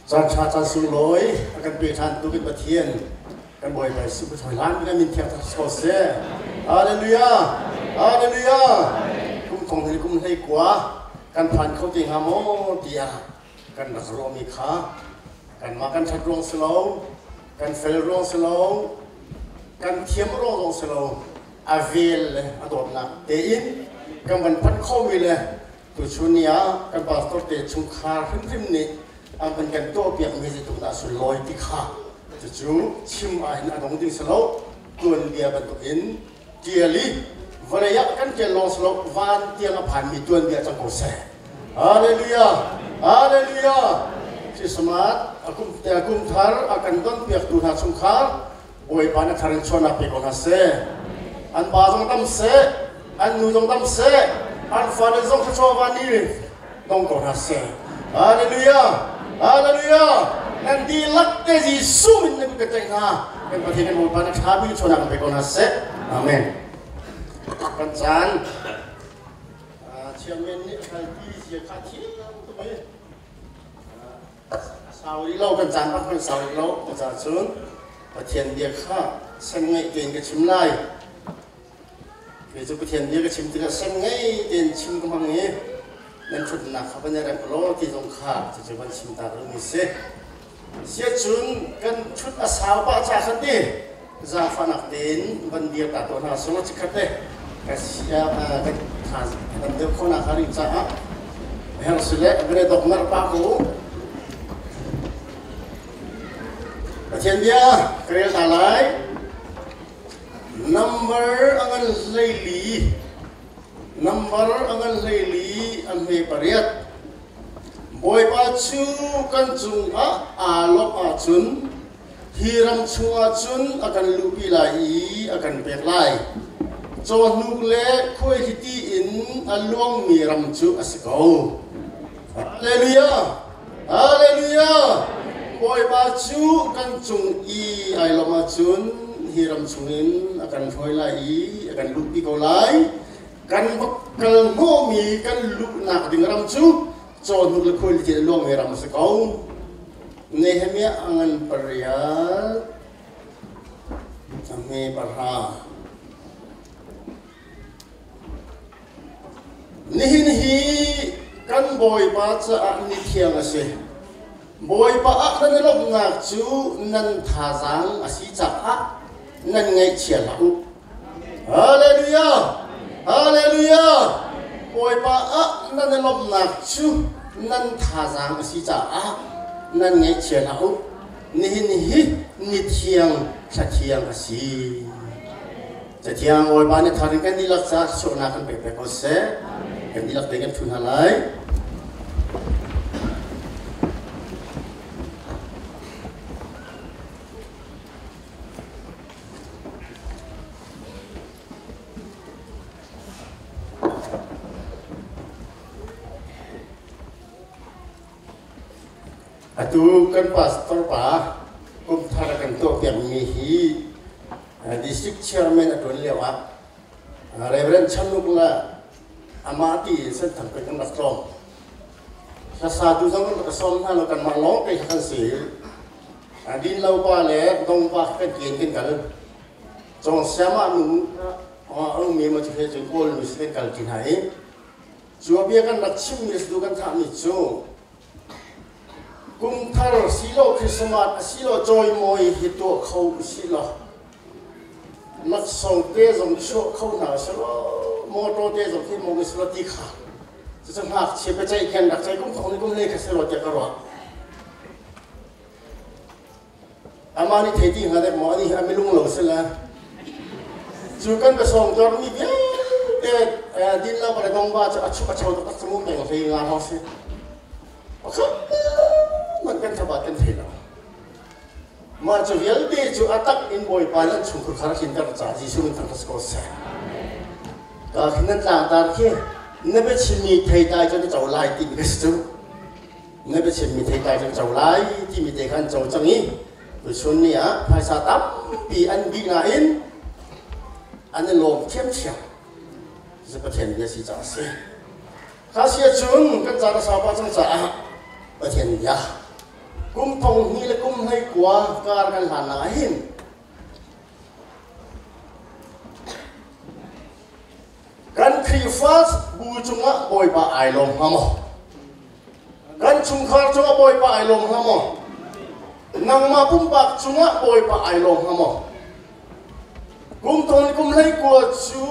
Caan ṭha caan sunglawi a kan pe ṭhan tu kan Pathian kan Bawipa Jesuh Christ hlan kan min thiang tak ko seh. Hallelujah! Hallelujah! Kum thong hi kum hlei kua kan phan kho te hnga maw tiah kan rak ruahmi kha kanmah kan ṭhat ruang si lo, kan fel ruang si lo, kan thiam ruang zong si lo, a vel le a dawtnak tein kan van phanh khomi le Tuchun ni ah kan pastor te chungkhar hrimhrim nih an van kan tuahpiakmi zeitluk dah sunlawi ti kha cucu chim ahhin a dong ding si lo tuanbia bantukin ṭial i vawlei ah kan ṭial lawng si lo van tiang a phanmi tuanbia cang ko seh. Hallelujah! Hallelujah! Christmas a kum, kum thar a kan donpiaktu hna chungkhar Bawipa na thar in chuahnak pe ko hna seh. An pa zong dam seh, an nu zong dam seh, an fale zong thluachuah van i dong ko hna seh. Hallelujah! Hallelujah! Nan dihlak te Jesuh min nan ka tlaih hna. Kan Pathian kan Bawipa na ṭha bik chuahnak pe ko hna seh. Amen. Kan caan chairman nih a kalpi zia kha thiam tuk i Sau rih lo kan caan bak hmanh sau rih lo cucaah cun Pathian bia kha sem ngeih tein ka chim lai. Kei cu Pathian bia ka chim tikah sem ngei tein chim ka hmang i nan ṭhutnak kha van i remh law ti zong kha cucu van chim ta ka duhmi si. Siacun kan ṭhut a sau pah ca khan ti zaangfahnak tein van dir ta tuah hna sung chikkhat te ka sia ka tha dam deuh khawhnak hnga ding caah herh si le van i dok ngar pah ko Pathian bia ka rel ta lai number a ngan 14 number a ngan 14 a hme pariat Bawipa cu kan cungah aa lawmh ahcun Hi ram chungah cun a kan luhpi lai i a kan pek lai. Cawhnuk le khuaihliti in a luangmi ram cu a si ko. Hallelujah! Hallelujah! Bawipa cu kan cung i ai lawmh ahcun hi ram chungin a kan hruai lai i a kan luhpi ko lai. Kan va kal hnawhmi kan luhnak ding ram cu cawhnuk le khuaihliti in a luangmi ram a si ko. Nehemiah a ngan pariat, a hme pahra. Nihin hi kan Bawipa caah ni thiang a si. Bawipa ah nan i lawmhnak cu nan thazaang a si caah nan ngaihchia hlah u. Hallelujah! Hallelujah! Bawipa ah nan i lawmhnak cu nan thazaang a si caah nan ngaihchia hlah u. Nihin hi ni thiang, thla thiang a si. Cathiang Bawipa nih thar in kan dihlak caah thluachuahnak kan pek pek ko seh. Kan dihlak te kan ṭhu hna lai. Atu kan pastor pa kum thar a kan tuahpiakmi hi district chairman a ṭuan lio ah Reverend Chanuk le amah ti in Senthang peng kan rak tlawng. Hlasatu zong kan rak sawm hna lo kanmah lawng te kha kan si. Din lo pa le dong pa kan kian kan kal. Cong siamah nu a ummi ma cu he cun kawl nu si kan kal ti hna i cu bia kan rak chimmi le kan thahmi cu kum thar silo Christmas asilo cawimawi hi tuah kho usih law laksawng te zong chuah kho hna selaw motor te zong khi mong selaw ti kha cucu ngakchia biaceih khan rak ceih kum thong ni kum lei kha selaw tiah ka ruah Amah nih thei ti hnga dek maw ani hi a milung lo si le cu kan biasawm tor mi vialte din lo pare dong ba cu a chuk a cho taktak cu mu peng hlei nga hrawng si pakhat man kan thabat kan thei lo mah cu vialte cu a tak in bawipa nan chungkhur khar tlinter ca Jesuh min thangṭhat ko seh ka khin nan tlangtar khi na biachimmi theitlai cu na co lai timi ka si cu Na biachimmi theitlai cu co lai timi te kha an co cang i tuchun ni ah phaisa tampi an dih nain an i lawm ṭhiamṭhiam. Cucu Pathian bia si caah a si. Kha si ahcun kan caan a sau pah cang caah Pathian bia. Kum thong hnih le kum 19 kar kan hlan ah hin kan Khrihfa bu cungah Bawipa ai lawm hnga maw? Kan chungkhar cungah Bawipa ai lawm hnga maw? Nangmah pumpak cungah Bawipa ai lawm hnga maw? Kum thong le kum 19 cu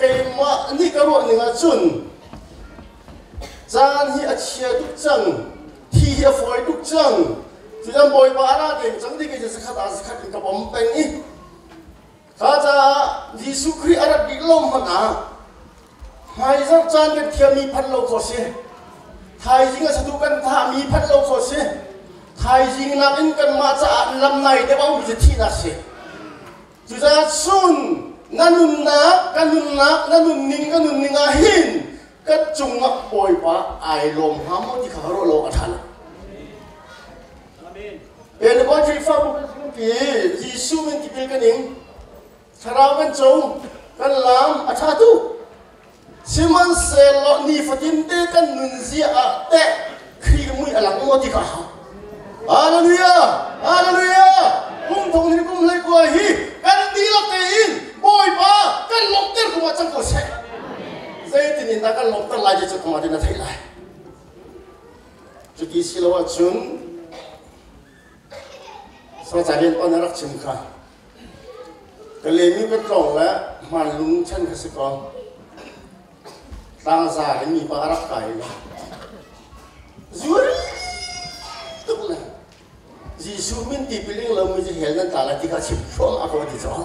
keimah nih ka ruah ning ahcun caan hi a chia tuk cang, thi hi a fawi tuk cang. Cucan Bawipa a ra deng cang ti kei cu zakhat ah zakhat in ka pom peng i kha caah Jesuh Khrih a rat rih lo hmanh ah hmaizarh caan kan thiammi phanh lo khawh si. Thaizing a satu kan thahmi phanh lo khawh si. Thaizing nakin kanmah caah lam nai deuh a um cu thihnak si. Cucaah cun na nunnak, ka nunnak, na nunning, ka nunning ah hin kan cungah Bawipa ai lawm hnga maw ti kha ruah lo a ṭha lo. Pentecost Khrihfabu kan si Jesuh min tipil kan ing, thlarau kan co, kan laam a ṭha tuk. Sihmanhsehlaw nifatin te kan nunzia ah teh Khrih mui a lang maw ti kha a hau. Hallelujah! Hallelujah! Kum thong hin kum 19 hi kan dihlak tein Bawipa kan lawmhter kum ah cang ko seh. Zeitin in dah kan lawmhter lai ti cu kum ah na theih lai. Cuti si lo ahcun Sangca rian on a rak chim kha. Ka lemi ka tlawng le hmanlung chan kha si ko. Tlangza in mipa a rak kai le zuri tuk le Jesuh min ti piling lo mi cu hell nan tla lai ti kha chim hruang a ko ti caw.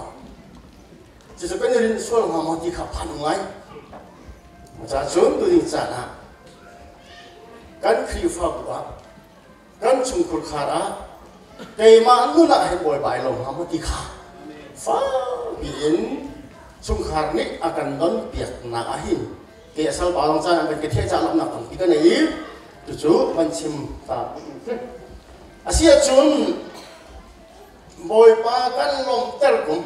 Cucu kan i rinh sual hnga maw ti kha phan ngai. Ca cun tuning caan ah kan Khrihfabu ah kan chungkhur khar ah keimah nun ah hin Bawipa ai lo hnga maw ti kha fakpi in chungkhar nih a kan don piaknak ah hin ke a sal pa long caan an kan thiah ca lawmhnak tampi ka nei i cucu van chim ta a si ahcun Bawipa kan lawmhter kum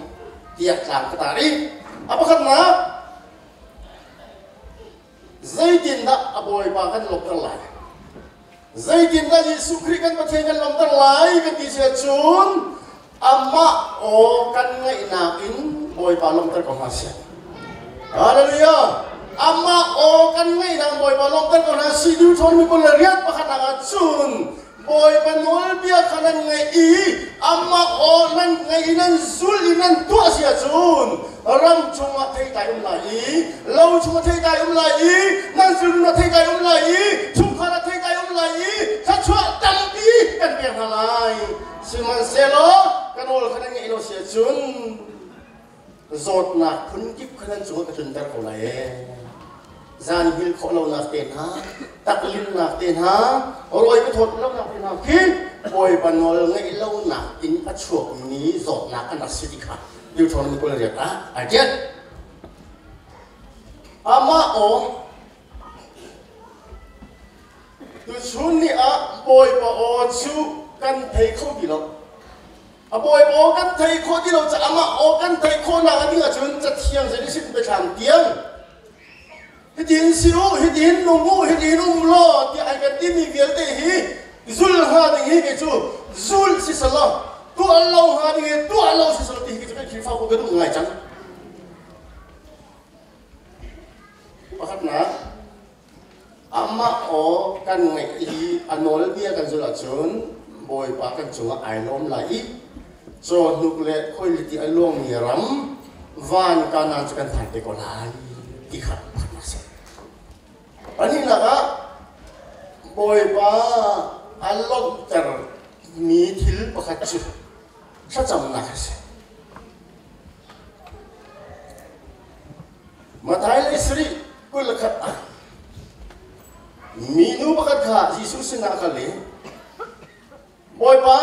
tiah tlang ka tar i a pakhatnak Zeitindah a Bawipa kan lawmhter lai? Zeitindah Jesuh Khrih kan Pathian kan lawmhter lai kan ti si ahcun amah aw kan ngaihnak in Bawipa lawmhter ko hna sih. Hallelujah! Amah aw kan ngaihnak Bawipa lawmhter ko hna sih. Deuteronomy 28 pakhatnak ahcun Bawipa nawlbia kha nan ngaih i amah aw nan ngaih i nan zulh i nan tuah si ahcun ram chungah theitlai um lai i lo chungah theitlai um lai i nan zulun ah theitlai um lai i chungkhar ah theitlai um lai i thluachuah tampi kan pek hna lai. Sihmanhsehlaw ka nawl kha nan ngaih lo si ahcun zawtnak phunkip kha nan cungah ka tlunter ko lai ee. Zan hngilh khawh lonak te hna, taklinnak te hna, rawi ka thawt lonak te hna khi Bawipa nawl ngeih lonak in a chuakmi zawtnak an rak si ti kha Deuteronomy 28 ah ai ṭial. Amah aw tuchun ni ah Bawipa aw cu kan thei kho ti lo. A bawipa aw kan theih khawh ti lo caah amah aw kan theih khawhnak a ding ahcun Cathiang Genesis biathlam tiang hitin si u, hitin nung u, hitin um law tiah ai kan timi vialte hi zul hnga ding hi kei cu zul si selaw tuah lo hnga ding hi tuah lo si selaw ti hi kei cu kan Khrihfabu ka duh ngai cang. Pakhatnak, Amah aw kan ngaih i a nawlbia kan zulh ahcun Bawipa kan cungah ai lawm lai i cawhnuk le khuailiti a luangmi ram van Kanaan cu kan phan te ko lai ti kha pakhatnak a si. Pahnihnak ah Bawipa a lawmhtermi thil pakhat cu thlacamnak a si. Matthai le sarih 21 ah minu pakhat kha Jesuh sinah a kal i Bawipa,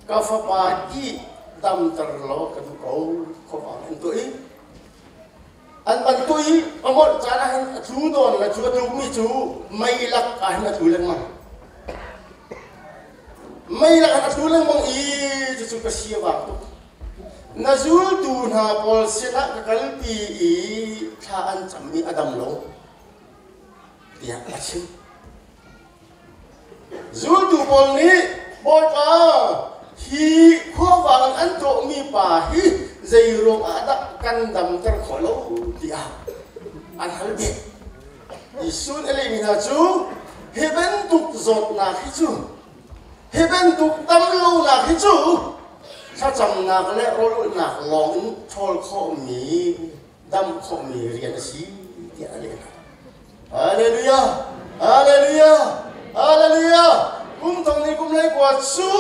ka fapa i damter law ka duh ko khuavang an tuah i an ban tuah i a molh caan ah hin a tlu tawn le cu a tlukmi cu mei lak ah hin a tlu lengmang. Mei lak ah a tlu lengmang i cucu ka si a vang tuk. Na zultu hna pawl sinah ka kalpi i thla an cam i a dam lo, tiah a chim. Zultu pawl nih Bawipa hi khuavang an tuahmi pa hi zei ruangah dah kan damter khawh lo tiah an hal bik. Jesuh nih a lehmi hna cu hi bantuk zawtnak hi cu hi bantuk damlonak hi cu thlacamnak le rawlulhnak lawng in ṭhawl khawhmi dam khawhmi rian a si tiah a leh hna. Hallelujah! Hallelujah! Hallelujah! Kum thong ni kum lei kua cu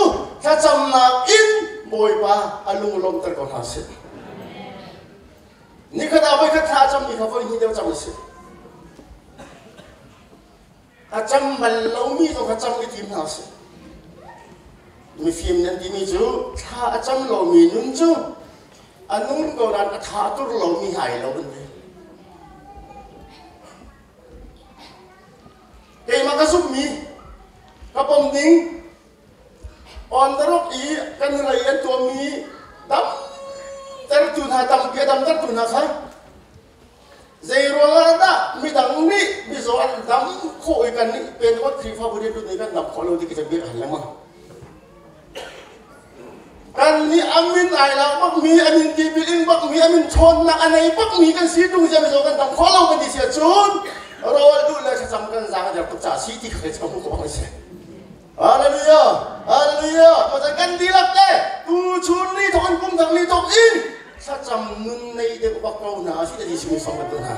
thlacamnak in Bawipa a lunglawmter ko hna seh. Nikhat ah voikhat thla a cammi kha voi hnih deuh cam a si. A cam bal lomi zong kha cam i tim hna sih. Mifim nan timi cu thla a cam lomi nun cu a nung ko nain a tha a tur lomi hai lo an ti. Keimah ka zumhmi ka pom ding on the rock i kan rei an tuahmi tam tertu hna tampi a dam tertu hna kha Zeiruangah dah midang nih mizaw an dam khawh i kannih Pentecost Khrihfabu rianṭuan nih kan dam khawh lo ti khi bia hal lengmang. Kan nih a min ai lak bakmi, a min tipil ing bakmi, a min ṭhawnnak a nei bakmi kan si ṭung sia mizaw kan dam khawh lo kan ti si ahcun rawl duh le thlacam kan zaang a der tuk caah si ti kha ka hmuh khawh bak a si. Hallelujah! Hallelujah! Machan kan dihlak te tuchun ni thawk in kum thang ni thawk in thlacam nun nei deuh bak ko hna si ti simi song kan hna.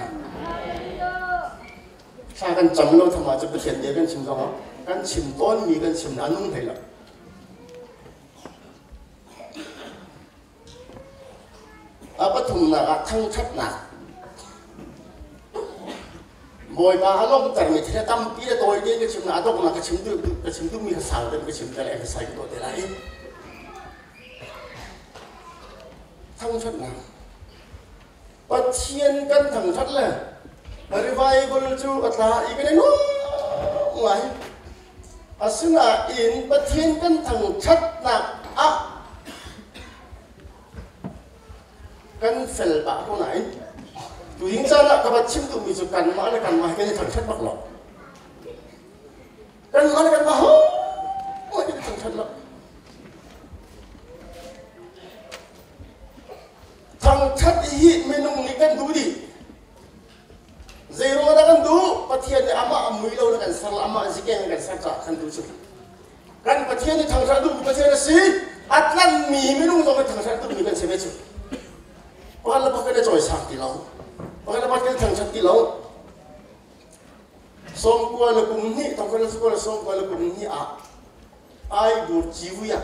Thla kan cam lo thama cu Pathian bia kan chim zong kan chim tawn mi kan chim na nung hlei lo. A pathumnak ah thangṭhatnak. Bawipa a lawmhtermi thil a tampi le tawi tein ka chim na a donghnak ka chim duh ka chim duhmi kha sau tein ka chim te lai ka sai ka tuah te lai. Thangṭhatnak. Pathian kan thangṭhat le revival cu a tla i kan i nuam ngai. Asinain Pathian kan thangṭhatnak ah kan fel pah ko nain tuing caan ah ka va chim duhmi cu kanmah le kanmah hi kan i thangṭhat bak lo. Kanmah le kanmah ho kan i thangṭhat lo. Thangṭhat hi minung nih kan duh dih. Zeiruang dah kan duh? Pathian nih amah a mui lo na kan ser amah zikeng kan ser caah kan duh cu. Kan Pathian nih thangṭhat duhmi Pathian a si. A tlanmi minung zong nih thangṭhat duhmi kan si ve cu. Pakhat le pakhat kan i cawisang ti lo. Pakhat le pakhat kan i thangṭhat ti lo. Sawmkua le kum hnih, thongkhat le sukua le sawmkua le kum hnih ah Aibur civui ah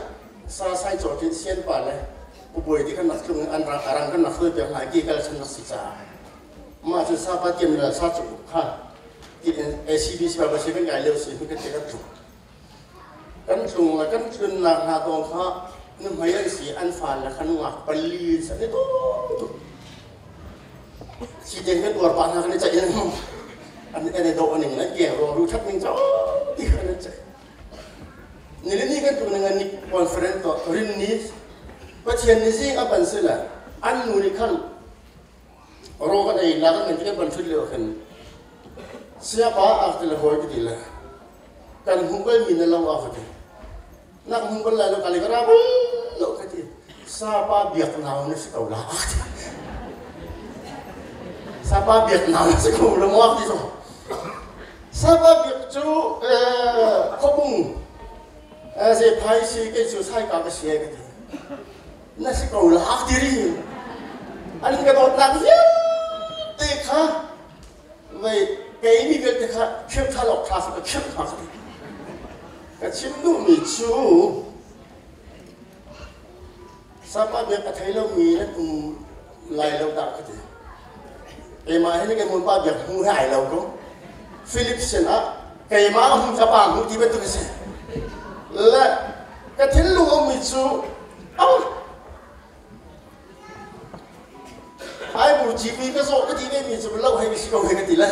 Sasai cawtin sianpa le Ubawi ti kan rak tlung an rang arang kan rak hruai piak hna ki kal chan rak si caah mah cu sapa tiam le sa cu kha ti in ACBC ba si kan kai lio si kan te kan tlung kan tlung le kan tlunnak hna tong kha nu hmei an si an fa le khan ngak pali sa ni to tu si te kan uar pa hna kan i ceih an an i do ning an ke ro ru that ning cho ti khan an ceih Nilini kan tu ning ni conference to rin ni Pathian ni zing a ban si le an nu nih khan ro kan ei la kan kan ban thut lio khan siapa ak ti le hoi ka ti le kan hmu bal mi na lo a ka ti nak hmu bal lai lo ka le ka ra bal lo ka ti sapa biak nau na si ko la sapa biak nau na si ko lo mo ti so Sapa biak cu khuabung zephai si kei cu saika ka si ka ti. Na si ko la ti ri. An ka dawtnak vialte kha vei kei mi vialte kha khirh tha lok tha ka khirh hna ka ti. Ka chim duhmi cu sapa biak a thei lomi nan um lai lo dah ka ti. Keimah hi kan pa biak hmu he ai lo ko. Philip sin ah keimah hmu ka pa hmu ti bantuk a si. Le ka thinlung ummi cu oh ai bu GP ka zawh ka ti ve mi cu lo hei si ko he ka ti le.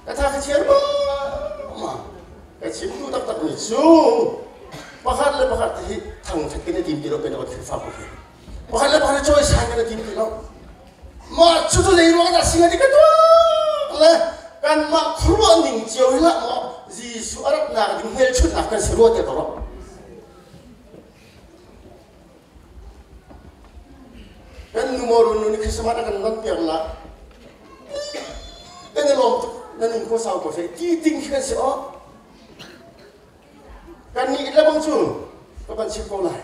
Ka tha ka chiar ma ma ka chim duh taktak mi cu pakhat le pakhat hi thangthat kan i tim ti lo kan Khrihfabu hi. Pakhat le pakhat cawisan kan i tim ti lo. Mah cu cu zei ruang dah si ti ka tuak le kanmah khuaruah ning cio hi lah maw Jesuh a ratnak ding hmelchunhnak kan si rua tiah ka ruah. Kan nu maw nu nih Christmas a kan non piak la. Kan i lawm tuk nan in ko sau ko seh ti ting khi kan si aw. Kan nih le bang cu ka van chim ko lai.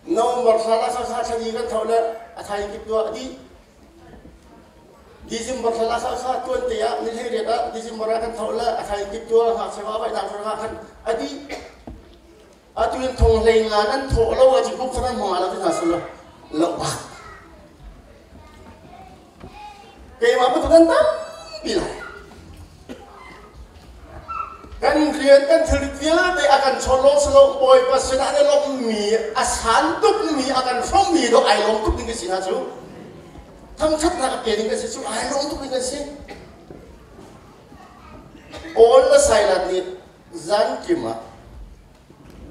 November thla la kha kha thla kan tho le a thai kip tuah di December thla la kha kha tuan te ah ni hlei riat ah December ah kan tho le a thai kip tuah ha chewa vai nak kha khan adi atu in thong hlei nga nan tho lo a chi kum sanan hmang ala ti hna sul lo ba Keimah bantuk nan tampi lai. Kan rian kan thilrit vialte a kan chawn lawng si lo Bawipa sinah an i lawmhmi a san tukmi a kan hrawmmi dawh ai lawm tuk ding ka si hna cu. Thangṭhatnak a pe ding ka si cu ai lawm tuk ding ka si. Paul le Silas nih zan kim ah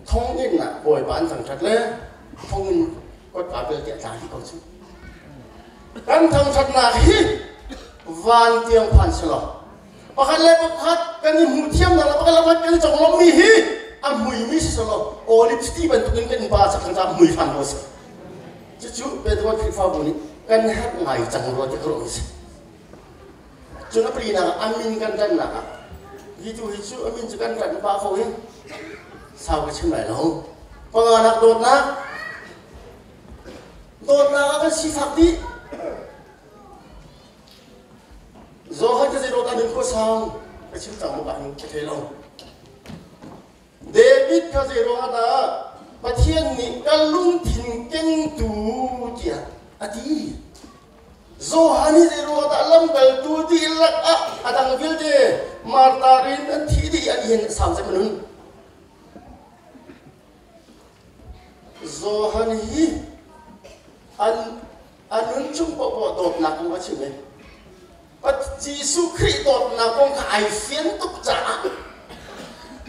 thonginn ah Bawipa an thangṭhat le thonginn kotka belte a tla dih ko cu. Kan thangṭhatnak hi van tiang phan si lo. Pakhat le pakhat kan i hmuh thiamnak le pakhat le pakhat kan i conglawmhmi hi a muimi si selaw olive ti bantukin kan innpa sak khan mui hram ko seh. Cucu Pentecost Khrihfabu nih kan herh ngai cang rua ti ka ruah mi si. Cun a palinak ah a min kan ṭanhnak ah hi tu hi cu a min cu kan ṭanh pah ko hi sau ka chim lai lo. Panganak dawtnak dawtnak ah kan sifak dih. Johan ka zei dawt ah min khua sau ka chim cang maw ka thei lo. David kha zei ruangah dah Pathian nih ka lungthin kengtu tiah a ti? Johan hi zei ruangah dah lamkaltu dihlak ah a dang vialte Martha rin an thi dih an hin sau cem a nun? Johan hi an a nun chung paohpaoh dawtnak kong a chim i Jesuh Khrih dawtnak kong kha ai fian tuk caah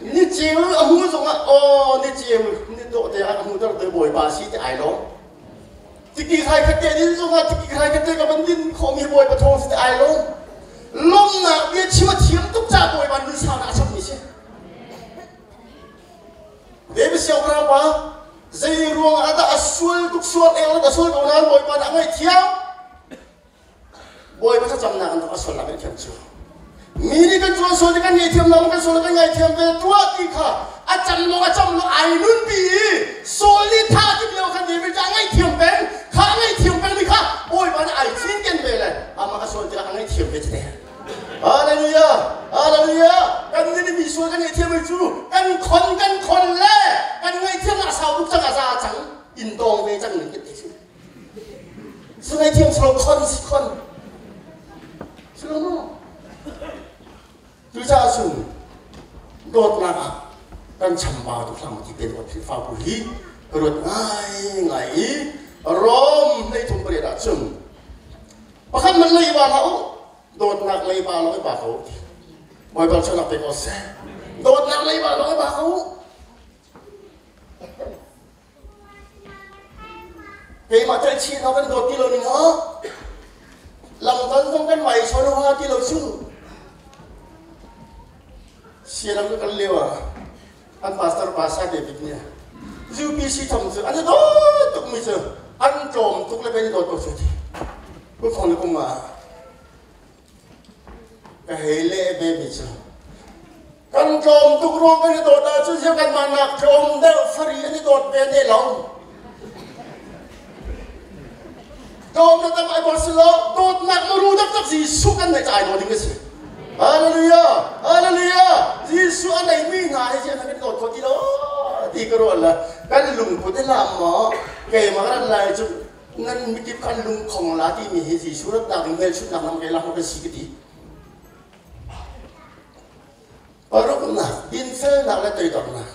ni ceu a hmu zongah aw ni ceu ni dawh te ah a hmu ter te Bawipa si ti ai lawm. Tiki khai khat te din zongah tiki khai khat te ka van din khawhmi Bawipa thawng si ti ai lawm. Lawmnak bia chim a thiam tuk caah Bawipa nun saunak a chapmi si. David siangpahrang pa zei ruangah dah a sual tuk sual eng a sual ko nain Bawipa nih a ngaihthiam. Bawipa thlacamnak in a sual a ngaihthiam cu. Mi nih kan cuan sual kan ngaihthiam lo kan sual kan ngaihthiam ve tuah ti kha a cam lo a cam lo ai nunpi i Saul nih thah ti lio khan David cu a ngaihthiam peng kha a ngaihthiam peng mi kha Bawipa nih ai cinken ve le amah a sual tikah a ngaihthiam ve te. Hallelujah! Hallelujah! Kan nih mi sual kan ngaihthiam mi cu kan khon kan khon le kan ngaihthiam a sau tuk cang a za cang in tawng ve cang ning kan ti si. Sungei thiam silo khon si khon. Silo maw? Cucaah cun dawtnak ah kan chambau tuk hlang ti te ruat Khrihfabu hi ka ruat ngaingai i Rom hleithum pariat ah cun pakhat man leiba hlah u dawtnak leiba lawng i ba ko ti. Bawipa chuahnak pe ko seh. Dawtnak leiba lawng i ba ko. Keimah telchih hna kan dawt ti lo ning ah lamtan zong kan mai chawn hnga ti lo cu. Sialam ka kal lio ah an pastor pa Sai David nih UPC thong cu an i dawt tuk mi cu an tlawm tuk le kan i dawt ko cu ti. Kum thong le kum ah Ka hei leh ve mi cu kan tlawm tuk ruang kan i dawt ahcun hi kanmah nak tlawm deuh fari an i dawt ve ne lo. Tlawm na tam ai bol si lo dawtnak muru taktak Jesuh kan neih ca ai dawt ding a si. Hallelujah! Hallelujah! Jesuh a neimi hna hi an kan dawt kho ti lo ti ka ruah la kan lungput i hlah maw keimah rat lai cu nan mikip kan lungkhong la timi hi Jesuh ratnak ding hmelchunhnak lam ke lam kan si ka ti. Paruknak, dinfelnak le toidornak.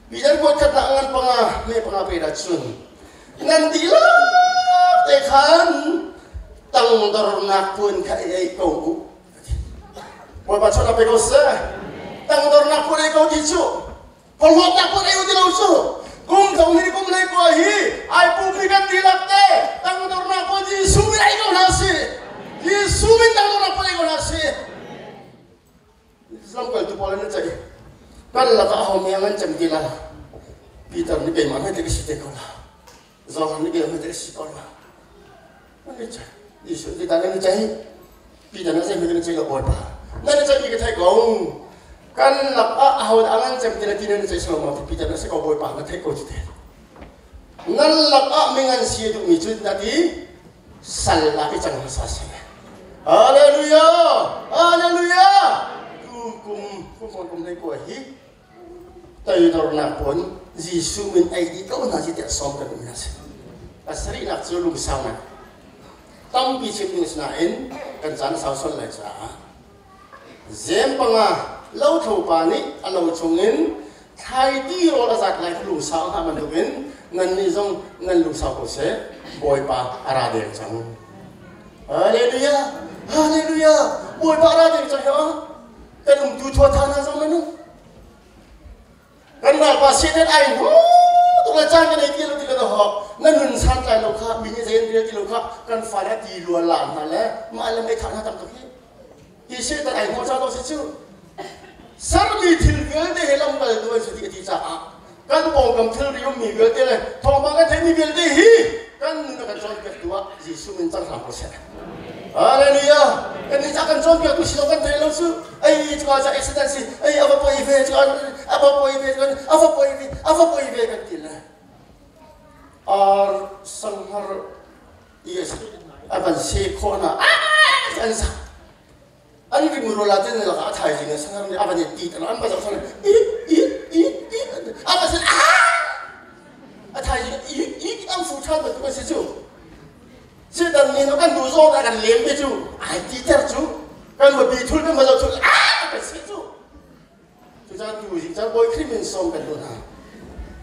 Peter kuat khatnak ngan panga me panga pe da cun nan dihlak te khan tangdornak puan kha ei ko u. Bawipa chawt pe ko seh. Tangdornak puan ei ko ti cu Phorhlawtnak puan ei u ti lo cu. Kum thong hi kum lei kua hi ai pummi kan dihlak te tangdornak puan Jesuh min ei ko hna sih. Jesuh min tangdornak puan ei ko hna sih. Lamkaltu pawl an ceih. Kan lakah aho mi an cem ti la. Peter nih keimah hme te ka si te ko la. Johan nih keimah hme te ka si ko la. An i ceih. Jesuh ti tan an i ceih. Peter nih zei hme kan ceih lo Bawipa. Nan i ceih mi ka theih ko. Kan lakah aho dah an cem ti la ti nan i ceih silo maw ti Peter nih a si ko Bawipa na theih ko ti te. Nan lakah mingan si a duhmi cu na ti sal ah i cang hmasa seh. Hallelujah! Hallelujah! Tu kum kum kum kum hlei kua hi toidornak pon Jesuh min ei dih ko hna si tiah sawm kan um hna si. Pasarihnak cu lungsaunak. Tampi chim ding sinain kan caan a sau sual lai caah Zempanga lothlopa nih a lo chungin thlaiti rawl a zat lai kha lungsau hna bantukin nannih zong nan lungsau ko seh, Bawipa a ra deng cang. Hallelujah! Hallelujah! Bawipa a ra deng cang hi Kan umtu thuatha hna zong nan um. Kan ralpa Satan ai hu tuk le caan kan ei ti lo ti le ho na nun san tlai lo kha mi nih zei an rel ti lo kha kan fale a ti lua la hna le mah le mei thah hna tam tuk hi hi Satan ai hnawh ca lo si cu sermi thil vialte he lamkaltu an si ti a ti caah kan pawngkam thilri ummi vialte le thawngpang kan theihmi vialte hi kan nun a kan cawnpiaktu ah Jesuh min cang hram ko seh. Hallelujah! Kan nih cah kan cawnpiaktu si lo kan theih lo cu ei cuka ca accident si ei a va poi ve cuka a va poi ve cuka a va poi ve a va poi ve kan ti le ar sanghar yes a van se khawh na an sa an rimro la ten la a thaizing a sanghar nih a van i ti an va zoh i i i i a va sin a thaizing i i an fu ṭhan bantuk an si cu Satan nih kan duh zawn a kan lem te cu ai ti ter cu kan va bi thul kan va zoh thul a kan si cu cucaah tu zing caan Bawi Khrih min sawm kan duh hna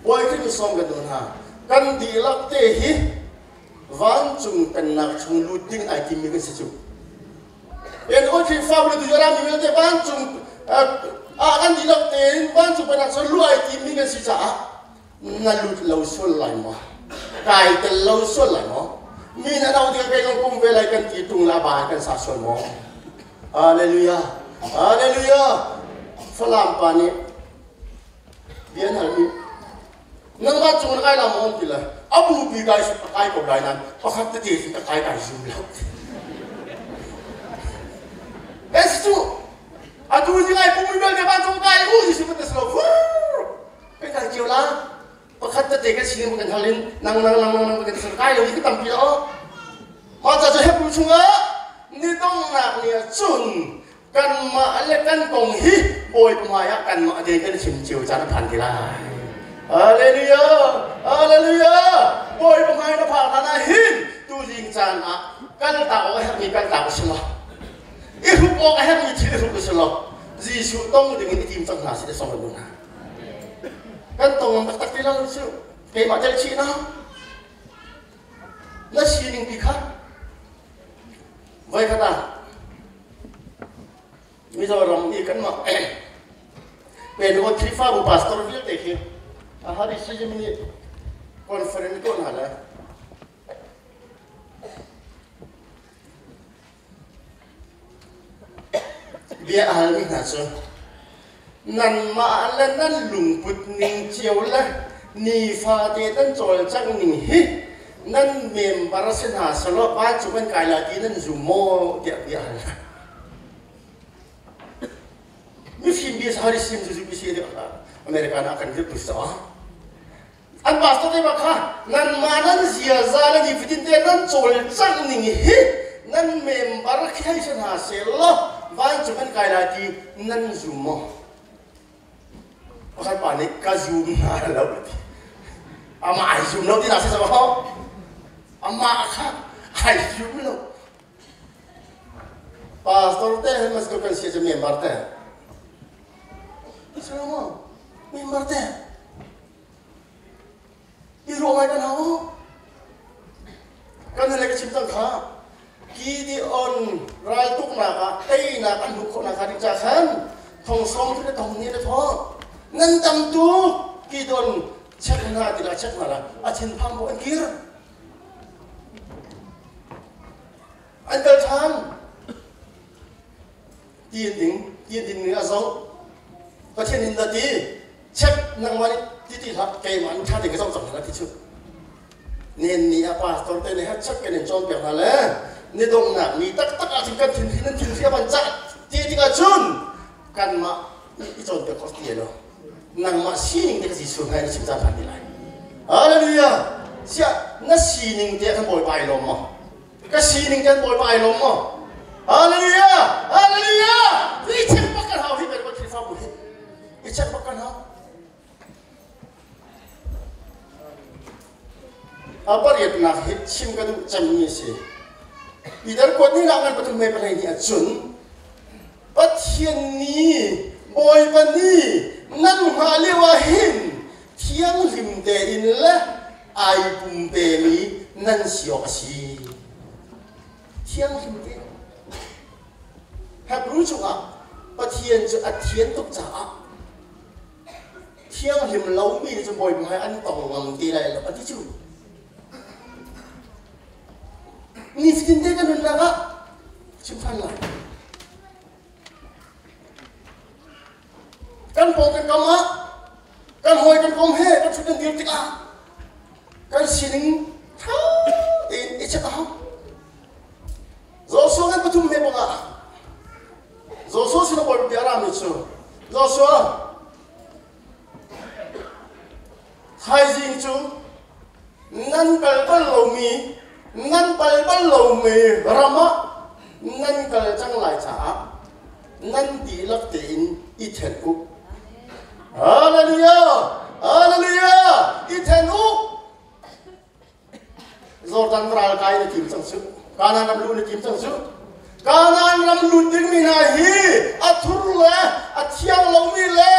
Bawi Khrih min sawm kan duh hna kan dihlak te hi vancung pennak chung lut ding ai timmi kan si cu En Khrihfabu le tuju rami vialte vancung ah kan dihlak tein vancung pennak chung luh ai timmi kan si caah na lut lo sual lai maw? Kai tel lo sual lai maw? Mi na no ding kei zong pum ve lai kan ti tung la ba kan sa sual maw? Hallelujah! Hallelujah! Falam pa nih bia an halmi nan vancung na kai la maw an ti le abu pi kai kai ko lai nan pakhat tete sin ka kai kai zum lo es cu atu zing ai pum vialte vancung kai u si si tas lo fur kan kal cio la pakhat tete kan sining kan hal in nang nang nang nang nang kan sal kai lo hi tampi lo ma ca cu hebru chungah ni donghnak ni ah cun kanmah le kan kong hi Bawipa hmaiah kanmah te kan chim cio caan a phan ti lai. Hallelujah! Hallelujah! Bawipa hmai na phak hlan ah hin tuzing caan ah kal tak awk a herhmi kal tak u si law i hruk awk a herhmi thil i hruk u si law Jesuh tong ding in i tim cang hna sih song kan hna. Kan tong taktak ti lo cu keimah tel chih na na sining pi kha Voikhat ah Mizoram i kanmah Pentecost Khrihfabu pastor vialte khi a hari si nih conference tuah hna le bia a halmi hna cu nanmah le nan lungput ning cio le nifate nan cawlcangh ning hi nan member si hna selaw vancung an kai lai ti nan zum maw tiah bia hal hna. Mifim bia hari sim cu si America ah kan dirh tu si An pastor te bak kha nanmah nan ziaza le nifatin te nan cawlcangh ning hi nan member khi hei si hna seh law vancung an kai lai ti nan zum maw? Pakhat pa nih ka zum hna lo ti. Amah ai zum lo ti na si maw? Amah kha ai zum lo. Pastor te he mas kan sia cu member te. Si lo maw? Member te. I ruah ngai kan hau. Kan le ka chim cang kha. Gideon raltuknak ah teinak an hmuh khawhnak hnga ding ca khan thong sawm thum le thong hnih le thong nan tam tuk Gideon check hna ti la check hna la a thinphang bu an kir an kal ṭhan ti an ding. ti ding nih a zoh. Pathian in na ti check nangmah nih ti ti hlah keimah nih ṭha tein ka zoh cang hna ti cu. Nen ni ah pastor te nih check kan in cawnpiak hna le ni donghnak ni taktak ahcun kan thinhri nan thinhri a van cah ti tikah cun kanmah i cawnpiak khawh ti lo. Nangmah sining te ka Jesuh ngai na chim caan phan ti lai. Hallelujah! Siah na sining te kan Bawipa ai lawm maw? Ka sining kan Bawipa ai lawm maw? Hallelujah! Hallelujah! I check bak kan hau hi kan Khrihfabu hi. I check bak kan hau. A pariatnak hi chim ka duh cemmi a si. Peter kuat ni nak ngan pathum he pahlei ni ahcun Pathian nih Bawipa nih nan hngah lio ah hin thianghlim tein le ai pumpemi nan si awk a si. Thianghlim tein. Hebrew chungah Pathian cu a thian tuk caah thianghlim lomi nih cun Bawipa he an tong ngam te lai lo a ti cu. Nifatin te kan nunnak ah chim ṭhan lai. Kan pawng kan kam ah kan hawi kan kom he kan ṭhut kan dir tikah kan sining ṭha tein i check a hau. Joshua kan pathum he bangah Joshua sin a bawi bia rami cu Joshua Thaizing cu nan kal bal lomi, nan pal bal lomi ram ah nan kal cang lai caah nan dihlak tein i then u. Hallelujah! Hallelujah! I then u! Jordan ral kai na tim cang cu. Kanaan ram luh na tim cang cu. Kanaan ram lut dingmi hna hi a thur le a thiang lomi le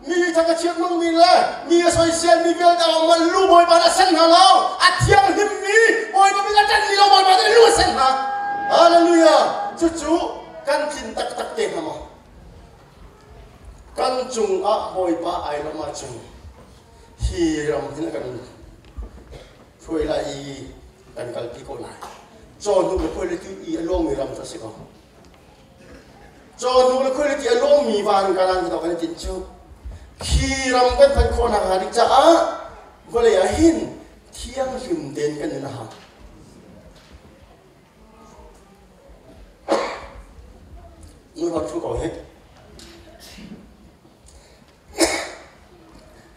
mi thang a chiat lomi le mi a soisel mi vialte a um lu Bawipa nih a sen hna lo. A thianghlimmi Bawipa min a ṭanhmi lo Bawipa nih lu a sen hna. Hallelujah! Cucu kan tlin taktak te hnga maw? Kan cungah Bawipa ai lawmh ahcun hi ram hin a kan hruai lai i kan kalpi ko lai. Cawhnuk le khuailitu i a luangmi ram cu a si ko. Cawhnuk le khuailitu a luangmi van kanan kan kan i tinh cu khi ram kan phanh khawh nakhnga ding caah vawlei ah hin thianghlim tein kan nun a hau. Nu hon thu ko hi.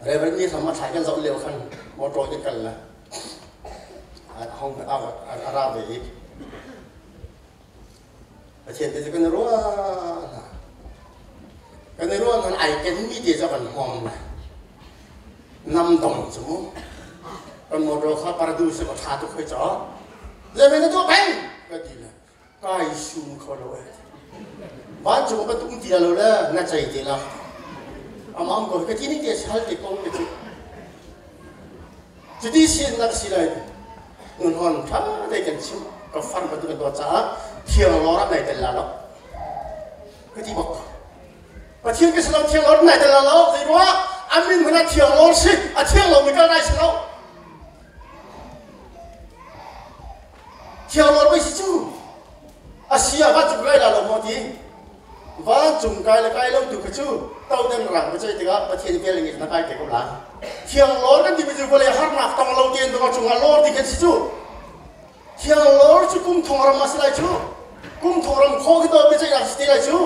Reverend nih hram a thlai kan zoh lio khan motor in kal la hong a ra ve i Pathian te cu kan i ruah hna kan i ruah hna ai ken mi te cu kan hmawm la nam dong cu mu kan motor kha paradu se ko tha tuk hoi cho le na tuah peng ka ti le kai sum kho lo e vancung bantuk um ti lo le na cei te la amam ko ka ti ning te hal te ko te chu cuti sin nak si lai nun hon tha te kan chim ka far bantuk kan dawt caah thiang lor ah nai tel la lo ka ti bak Pathian ka si lo thiang lor nai tel la lo zei ruah amin hmana thiang lor si a thiang lo mi kal nai si lo Thianglawr pei si cu. A si ah vancung kai la lo maw ti? Vancung kai le kai lo tu kha cu todan rang va ceih tikah Pathian vel nge na kai te ko lai. Thianglawr kan timi cu vawlei harnak tong lo tein dong cungah lawr ti kan si cu. Thianglawr cu kum thong ram a si lai cu. Kum thong ram khaw khi to biaceihnak si te lai cu.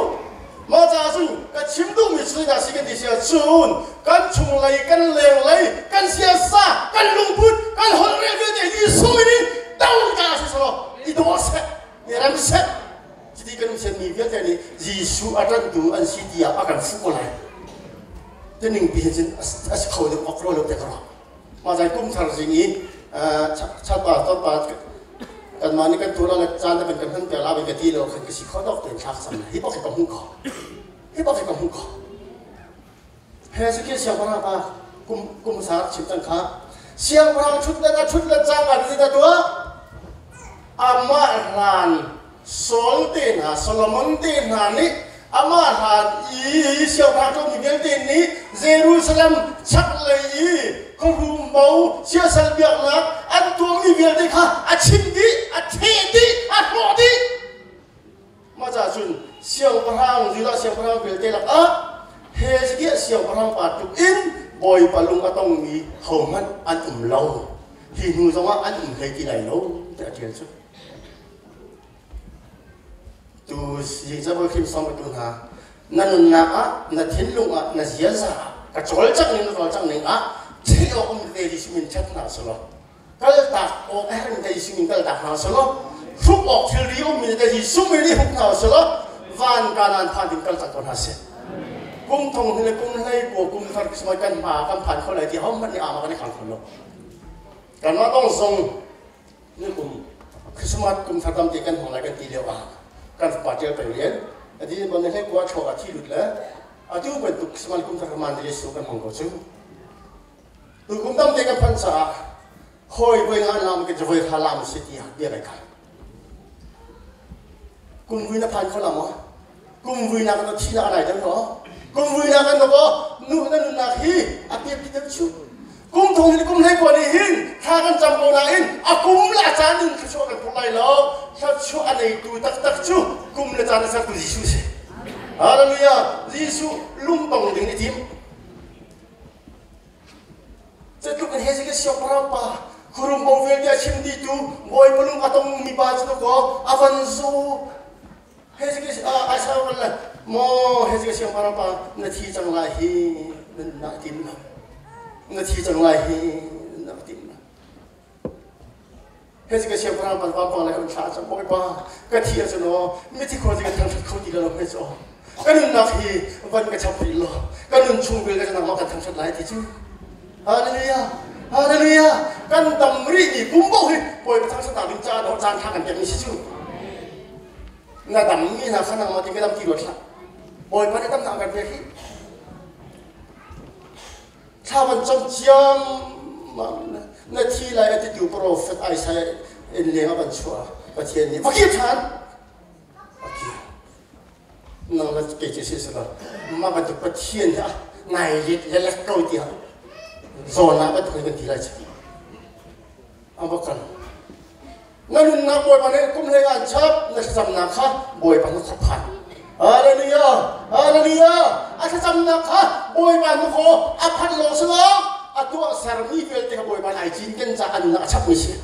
Mah caah cun ka chim duhmi cu zeidah si kan ti si ahcun kan chunglei kan lenglei kan siasa kan lungput kan holhrel vialte Jesuh min in do ta si selaw i daw seh i rem seh cuti kan sianmi vialte nih Jesuh a ṭanhtu an si tiah a kan fuh ko lai tining pi hin cun a si kho deuh bak rua lo te ka ruah mah zai kum thar zing i chatpa torpa kanmah nih kan tuah le caan na kan kan hman piak la ka ti lo khan ka si kho dok tein thlak cang hi bak hi ka hmuh ko hi bak hi ka hmuh ko Hezekiah siangpahrang pa kum kum hmasa chim cang kha siangpahrang ṭhut le a ṭhut le cangka ti dah tuah amah hlan Saul te hna Solomon te hna nih amah hlan i siangpahrang ṭuanmi vialte nih Jerusalem chaklei i khuarum bo siasal biaknak an tuahmi vialte kha a chim dih a theh dih a hrawh dih. Mah caah cun siangpahrang Judah siangpahrang vialte lakah Hezekiah siangpahrang pa tluk in Bawipa lung a tongmi hohmanh an um lo. Hi hnu zongah an um hlei ti lai lo tiah a ṭial cu. Tu Zingcabawi Khrih sawm tu hna, na nunnak ah, na thinlung ah, na ziaza ah, ka cawlcangh ning na cawlcangh ning ah theih awk um tete Jesuh min ṭhat hna selaw, kaltak awk a herhmi te Jesuh min kaltak hna selaw, hruk awk thilri ummi te Jesuh min i hruk hna selaw, van Kanaan phan ding kaltak ko hna seh. Kum thong hnih le kum hlei kua kum thar Christmas kan hma kan phan kho lai ti hohmanh nih ama kan i khang kho lo. Kanmah dong zong ni kum Christmas kum thar tamte kan hmang lai kan ti lio ah kan fapa ṭial peng rian adi ban hlei kua chuak ah thi lut le atu bantuk Christmas kum thar man le su kan hmang ko cu tu kum tamte kan phanh caah hawi voi nga lam ke voi kha lam si tiah bia kai khal kum vui na phan kho la maw kum vui na kan thi na anai deuh no kum vui na kan no nu na nunnak hi a pian pi deuh chu kum thong ni kum hlei kua ni hin thla kan cam ko nain a kum le a caan in thluachuah kan phurh lai lo thluachuah a neitu taktak cu kum le caan a sertu Jesuh si Hallelujah Jesuh lungtong ding i tim Zeitluk in Hezekiah siangpahrang pa khuarum bo vialte a chim dihtu Bawipa lung a tongmi pa cu dakaw a van zu Hezekiah Isaiah van le maw Hezekiah siangpahrang pa na thi cang lai hi na nunnak tim lo na thi cang lai hi na nunnak tim lo Hezekiah siangpahrang pa vampang le kan thla cang Bawipa ka thi ahcun aw mithi khua cu kan thangṭhat kho ti lo hme cu aw ka nunnak hi van ka chap rih law ka nun chung vialte cu nangmah kan thangṭhat lai ti cu Hallelujah Hallelujah kan dam rih mi kum paoh hi Bawipa thangṭhatnak ding caah dawh caan ṭha kan pekmi si cu na dam mi hna kha nangmah ti ka dam ti ruat hlah Bawipa nih damnak kan pek hi Thla van cam ciammam na thi lai a titu profet Isaiah in leng a van chuah Pathian nih va kir ṭhan a kir nang le kei cu si sila mah bantuk Pathian hi ngai let le lek ko tiah zawn ah bantuk kan ti lai cu a va kal na nunnak Bawipa nih kum hlei an chap na thlacamnak kha Bawipa na khuaphan Hallelujah Hallelujah a thlacamnak kha Bawipa na khaw a phanh lawng si lo a tuah sermi vialte kha Bawipa ai cinken ca an a chapmi si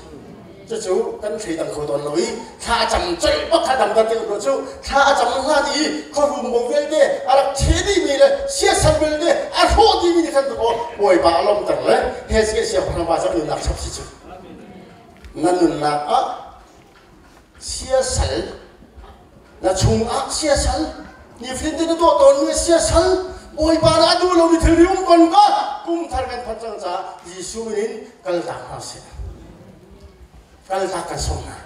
cucu kan thleidang kho tawn lo i thla a cam colh bak kha dam te cu thla a cam hlan i khuarum bo vialte a rak the dihmi le siasal vialte a hrawh dihmi nih khan Bawipa a lawmter le Hezekiah siangpahrang pa cu nunnak chap si cu na nunnak ah siasal na chungah siasal nifatin te na tuah tawnmi siasal Bawipa nih a duh lomi thil um kon ka kum thar kan phanh cang caah Jesuh min in kaltak hna sih kaltak kan sawm hna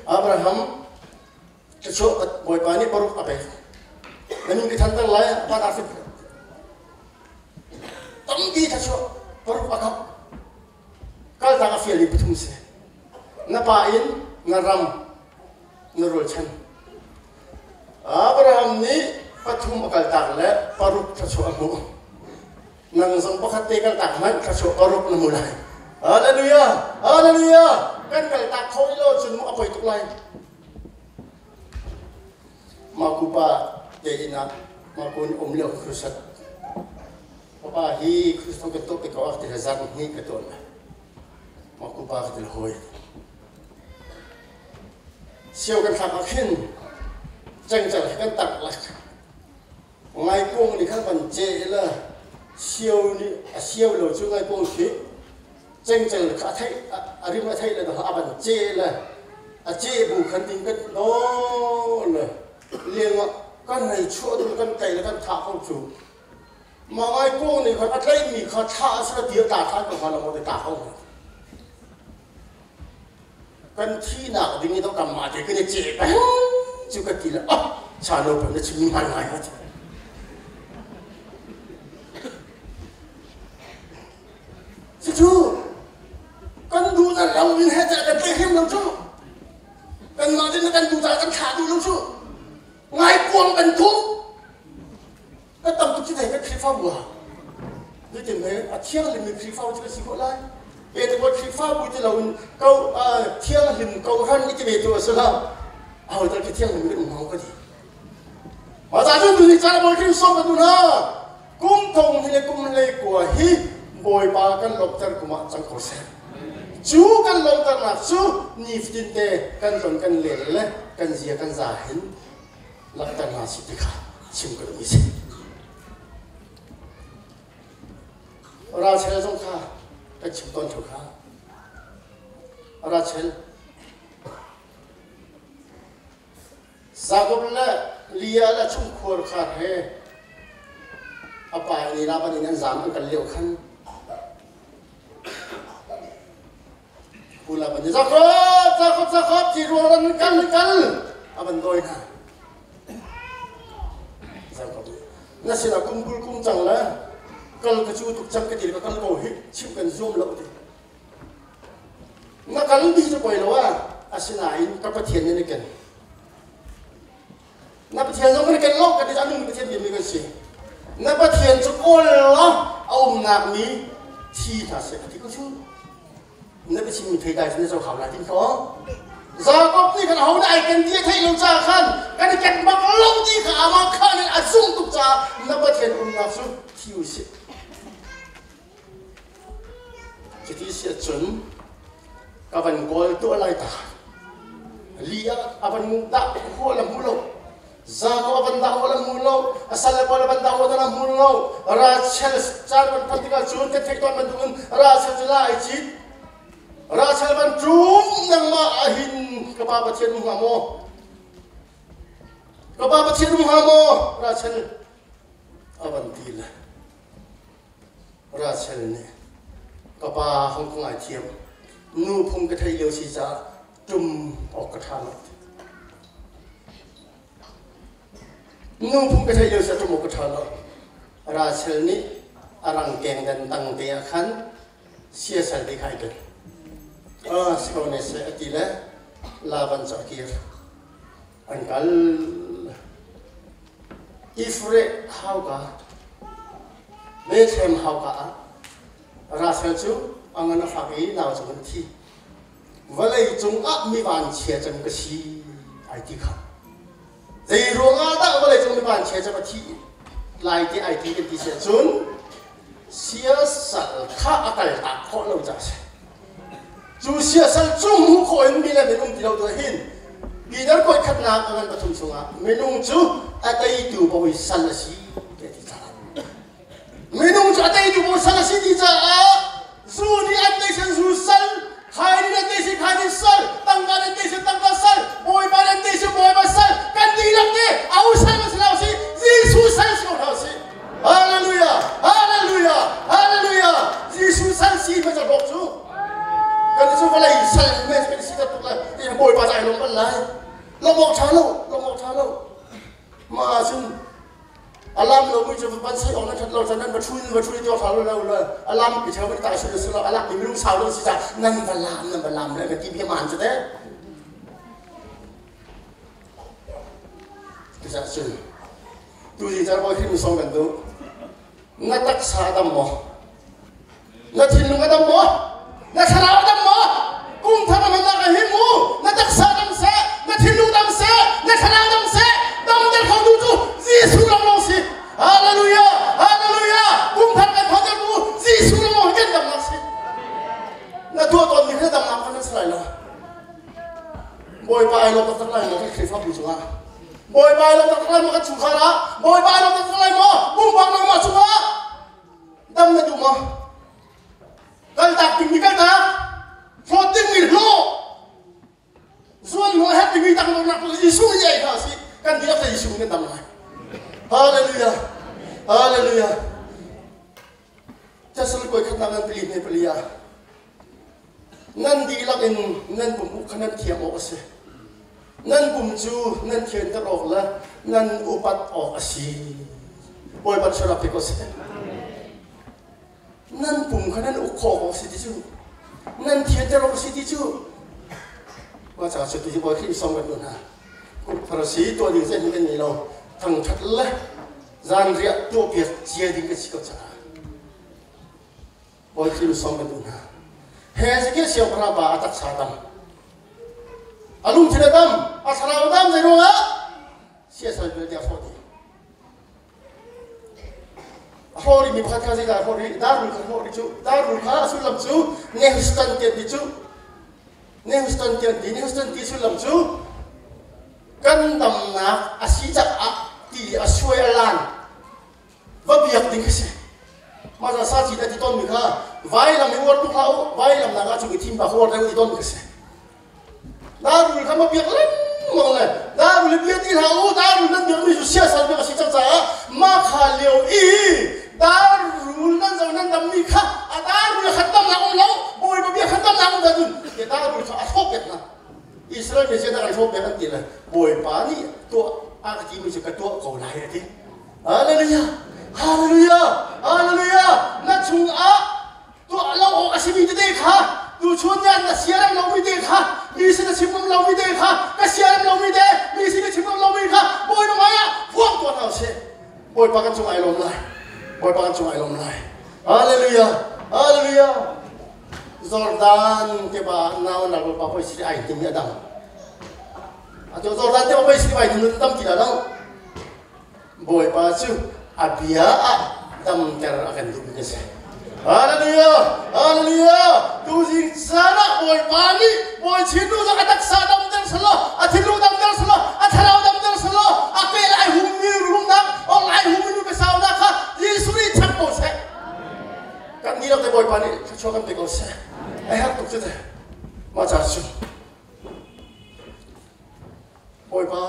Abraham thluachuah Bawipa nih baruk a pek na min ka thanter lai van ah tampi thluachuah baruk a kap kaltak a fial i pathum si na pa in na ram na rualchan Abraham nih pathum a kaltak le paruk thluachuah a hmuh nang zong pakhat te kaltak hmanh thluachuah paruk na hmu lai Hallelujah Hallelujah kan kaltak kho lo cun mu a poi tuk lai Makupa te inn ah Maku nih um lio crusade Papa hi Kristong kan tuah ko ah ti zan hnih ka tuan lai. Mah kupa ka til hawi. Sio kan thlak ah khin cengcel kan tak lak. Ngaikung nih khan van ce la sio nih a sio lo cu ngaikung khi cengcel kha a theih a rim a theih le a van ce la a ce bu khan ding kan nawl le leng ah kan hei chuah ding kan tei le kan thah ko cu Mah ngaikung nih khan a tlaihmi kha thlah a si ti a tla ṭhan ko hnga lo maw ti tla ko hnga. Kan thihnak ding i kanmah te kan i ceh peng cu ka ti le ah sano peng na chimmi hmaan ngai ka ti. Cucu kan duh na lo in he cah kan tlaih hrim lo cu. Kanmah te na kan duh caah kan thlah duh lo cu. Ngaikuang bantuk Ka tam tuk cu thei ka Khrihfabu ah zeitin he a thianghlimmi Khrihfabu cu ka si khawh lai? Pentecost Khrihfabu ti loin ko thianghlim ko ran i ti ve tu a si lo. Aho tal khi thianghlim kan um hnga? maw ka ti. Mah ca cun tuni caan Bawi Khrih sawm kan duh hna. Kum thong hi le kum hlei kua hi Bawipa kan lawmhter kum ah cang ko seh. Cu kan lawmhternak cu nifatin te kan ton kan lel le kan zia kan za hin langhter hna si ti kha chim ka duh mi si. Rachel zong kha kan chim tawn theu kha. Rachel Jakob le Leah le chungkhuar khar he a pa nih Laban in an zaam an kal lio khan Pu Laban nih Jakob, Jakob, Jakob, ci ruang ran kal kal a van dawi hna. Jakob nih na sinah kum kul kum cang le kal ka cu tuk cang ka ti ka kal ko hi chimh kan zuam lo ti. Na kal dih cu poi lo ah asinain ka Pathian nih na ken. Na Pathian zong kan ken lo kan ti anung Pathian biami kan si. Na Pathian cu kawl law a umnak mi thi hna seh ka ti ko cu. Na biachim mi thei dai cu na co hau lai tin ko. Jakob nih khan aho dah ai ken ti a theih lo caah khan kan i ken bak lo ti kha amah khan in a zumh tuk caah na Pathian umnak cu thi u sih. Cuti si ahcun ka van kawl tuah lai ta. Li ah a van dah khawh la hmu lo. Za ko a van dah khawh la hmu lo. A sal le pawl a van dah khawh la hmu lo. Rachel caan van phanh tikah cun ka theih tawn bantukin Rachel cu la ai cit. Rachel van ṭum nangmah ahhin ka pa Pathian um hnga maw? Ka pa Pathian um hnga maw? Rachel a van ti le. Rachel nih ka pa hong ka ngaithiam nu phung ka theih lio si caah ṭum awk ka ṭha lo. Nu phung ka theih lio si ṭum awk ka ṭha lo. Rachel nih a rangkeng dan tang te ah khan siasal te kha ai ken. Ah, si ko ne seh a ti le Laban cu a kir. An kal. Ifreh hauka, Bethlehem hauka ah Rachel cu a ngan a fak i nau cung in a thi. Vawlei cungah mi vanchia cem ka si ai ti kha. Zei ruangah dah vawlei cung mi vanchia cem a thih lai ti ai ti kan ti si ahcun siasal kha a kaltak khawh lo caah a si. Cu siasal cu hmuh khawh in mi le minung ti lo tuah hin Peter kawi khatnak a ngan pathum chungah minung cu a teitu bawi sal a si ti a ti caah minung cu a teitu bawi sal a si ti caah zu nih an tei sin zu sal khai nih an tei sin khai nih sal tangka nih an tei sin tangka sal bawipa nih an tei sin bawipa sal kan dihlak nih au sal kan si lo si Jesuh sal si ko hna usih Hallelujah! Hallelujah! Hallelujah! Jesuh sal si hmasa bawk cu. Kan cu vawlei sal me kan si tuk le ti Bawipa cai lom ban lai. Lom awk tha lo, lom awk tha lo. Ma cun alam lo mui cu ban sai ong na that lo chan nan va thu va thu ti tha lo lo lo alam pi cheu ta su su lo alak mi minung sau lo si cha nan va lam nan va lam le ka ti bia man chu te. Cucaah cun tuzi car bawi Khrih song kan duh. Na taksa a dam maw? Na thinlung a dam maw? Na thlarau a dam maw? Kum thar na hmannak a him mu. Na taksa dam seh, na thinlung dam seh, na thlarau dam seh, damter kho tu cu Jesuh lawnglawng si. Hallelujah! Hallelujah! Kum thar kan thawter tu Jesuh lawnglawng hi kan damnak si. Na tuah tawnmi kha damnak kha nan si lai lo. Bawipa ai lawm taktak lai maw kan Khrihfabu cungah? Bawipa ai lawm taktak lai maw kan chungkhar ah? Bawipa ai lawm taktak lai maw pumpak nangmah cungah? Dam na duh maw? Kaltak dingmi kaltak, hlawt dingmi hlawh, zuan hna herh dingmi tangdornak Jesuh nih ei hna si kan dihlak te Jesuh nih dam lai. Hallelujah. Hallelujah. Thessaloniki khatnak ngan pali hme pali ah Nan dihlak in nan pum uk kha nan thiam awk a si. Nan pum cu nan thianter awk le nan upat awk a si. Bawipa chuah pe ko seh. Nan pum kha nan uk khawh awk a si ti cu. Nan thianter awk a si ti cu. Mah caah cu ti Bawi Khrih song kan tuah hna. Farasi tuah ding zeihmanh kan ngei lo. Thangṭhat le zanriah tuahpiak cia ding kan si ko caah. Bawi Khrih sawm kan duh hna. Hezekiah siangpahrang pa a taksa a dam. A lungthin a dam, a thlarau a dam zei ruangah? Siasal vialte a hrawh dih. A hrawh rihmi pakhat kha zeidah a hrawh rih? Darrul kha hrawh rih cu. Darrul kha a sullam cu Nehustan ti an ti cu. Nehustan ti an ti. Nehustan ti sullam cu kan damnak a si caah ti a suai a lan va biak ding khi si. Mah za sa ci ti tawnmi kha vailam i uar tuk hlah u, vailam nak ah cung i thim bak uar deuh ti tawnmi khi si. Darul kha ma biak lengmang le darul i bia ti hlah u, darul nan biakmi cu siasal biak a si cang caah mah kha lio i darul nan zo nan dammi kha a darul khan damnak um lo, Bawipa bia khan damnak um dah cun darul kha a hrawh piak hna. Israel mi zeidah kan hrawh piak an ti le Bawipa nih tuah a ka timi cu ka tuah ko lai a ti. Hallelujah! Hallelujah! Hallelujah! Na chungah tuah lo awk a simi tete kha tuchun ni na siarem lomi te kha mi sin na chim ngam lomi te kha ka siarem lomi te mi sin na chim ngam lomi kha Bawipa hmaiah phuang tuah hna usih. Bawipa kan cung ai lawm lai. Bawipa kan cung ai lawm lai. Hallelujah! Hallelujah! Jordan te ba nau na pa poi si ai timi adang. Atu Jordan te ba poi si ai timi tam ti la lo. Bawipa cu a bia ah damter a kan duhmi a si. Hallelujah! Hallelujah! Tuzing caan ah Bawipa nih Bawi Chinnu cu a taksa damter selaw, a thinlung damter selaw, a thlarau damter selaw, a ke lai hummi rumnak, ong lai hummi nu biasaunak kha Jesuh nih chap ko seh. Kan nih te Bawipa nih thluachuah kan pe ko seh. A herh tuk cu te. Mah ca cu Bawipa,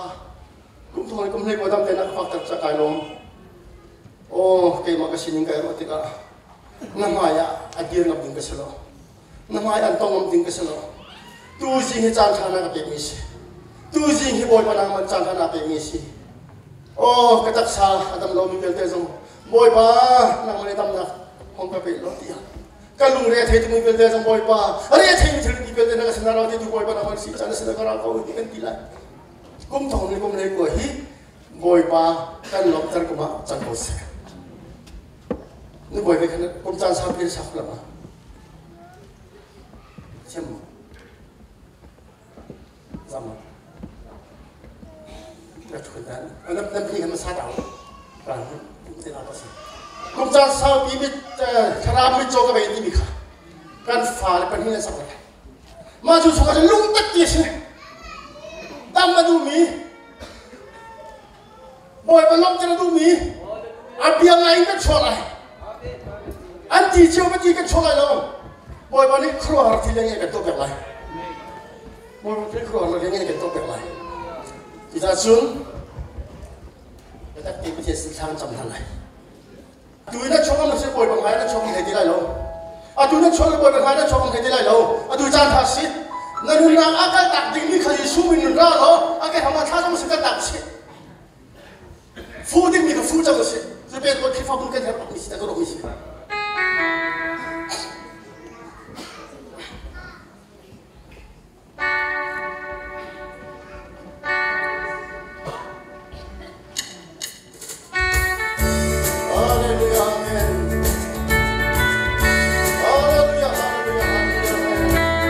kum thong le kum hlei ko dam tein a ka fakter ca kai lawm. Aw, keimah ka sining kai ruah tikah na hmai ah a dir ngam ding ka si lo. Na hmai an tong ngam ding ka si lo. Tu zing hi caan ṭha na ka pekmi si. Tu zing hi Bawipa nangmah caan ṭha na pekmi si. Aw, ka taksa a dam lomi vialte zong Bawipa nangmah nih damnak hong ka pe law tiah ka lungre a thei tu vialte zong Bawipa re a theimi thil vialte na ka sinah ra ti tu Bawipa na si caan na sinah ka ra ko ti kan ti lai kum thong ni kum lei kua hi Bawipa kan lawmhter kum ah cang ko seh nu bawi ve khan kum caan sau pi sak lama thiam mo zama ka thun dan nam nam hi kan sa tau kan te na pa si kum caan saupi mit thlarau mit caw ka bei timi kha kan fale pahnih an sak lai mah cu chungah cun lungtak ti a si dam a duhmi Bawipa lawmhter a duhmi a bia ngai in kan chuah lai an ti cio va ti kan chuah lai lo Bawipa nih khuaruahhar thil leng in kan tuah piak lai Bawipa nih khuaruahhar leng in kan tuah piak lai cucaah cun biatak te Pathian sin thla kan cam hna lai Tu na chuak na si bawi bang na chuak thei ti lai lo. Atu na chuak bawi bang na chuak thei ti lai lo. Atu caan tha si. Na nunnak a kal tak ding mi kha Jesuh min nun ra lo. A ke hama thla zong si kal tak si. Fu ding mi kha fu cang si. Zu pe ko Khrihfabu kan herh mi si ta ko mi si. Hallelujah, amen. Hallelujah, hallelujah, hallelujah.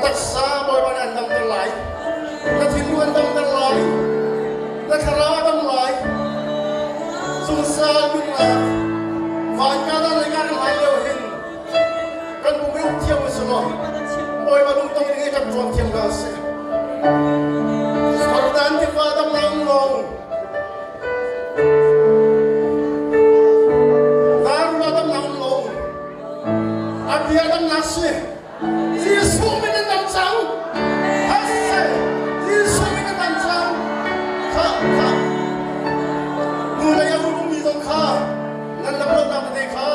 taksa Bawipa nih an damter lai. Na thinlung an damter lai. Na thlarau a dam lai. Zungzal nunnak van ka dan le kan lai lio hin kan pum i um thiam u si law Bawipa lungtong ding i kan tuan thiam hna sih. Jordan tiva dam lang long Darula dam lang long A bia dam na si. Jesuh min in dam cang. Hase. Jesuh min in dam cang. Kha kha. Nu le a mi zong kha nan lam lo nak te kha.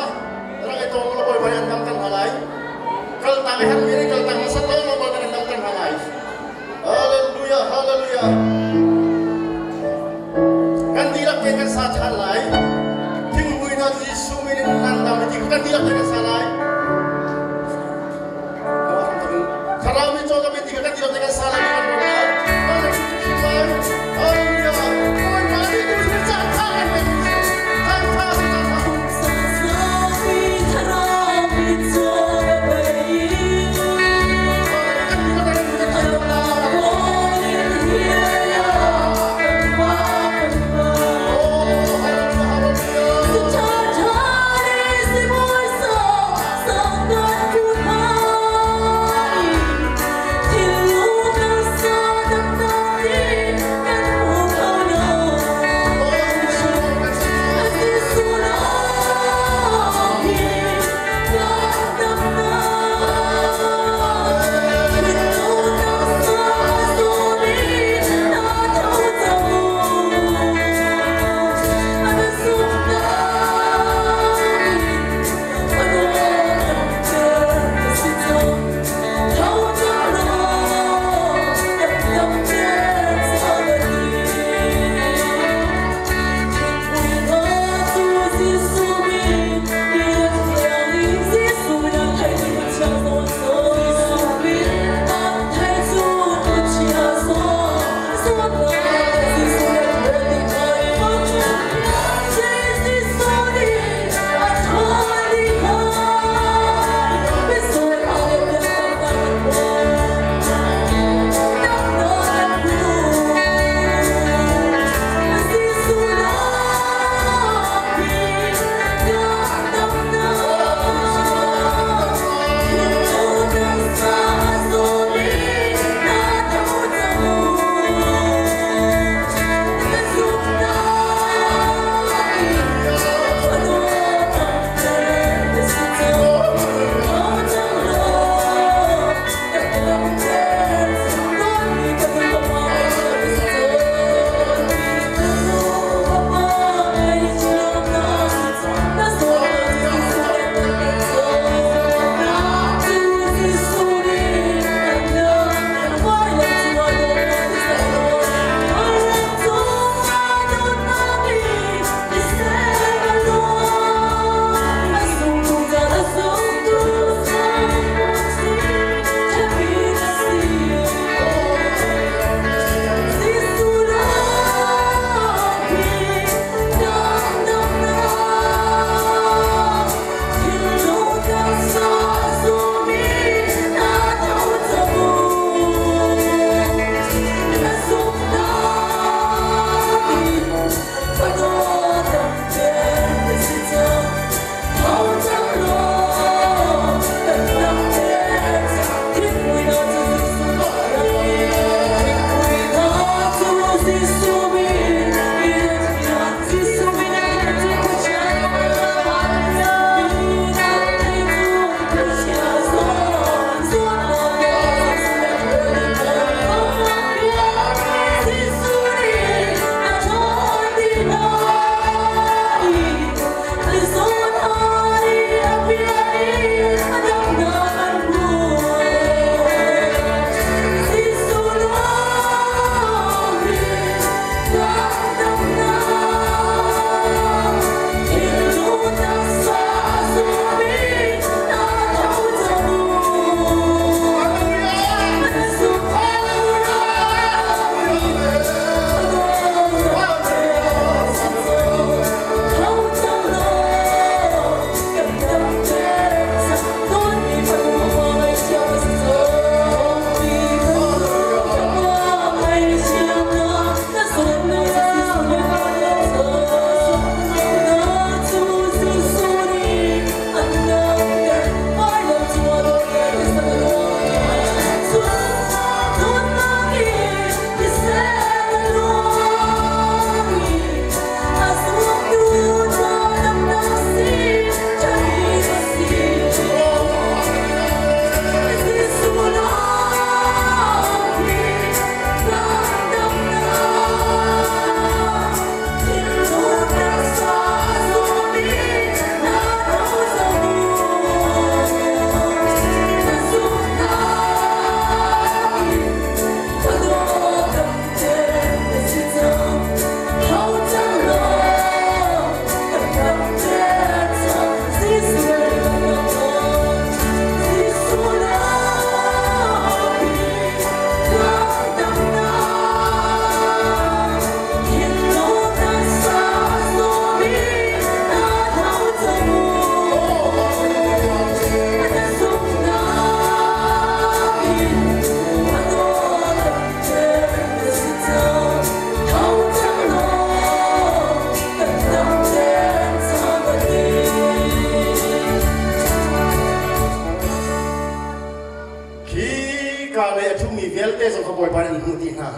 Zong kha Bawipa nih an hmuh dih hna.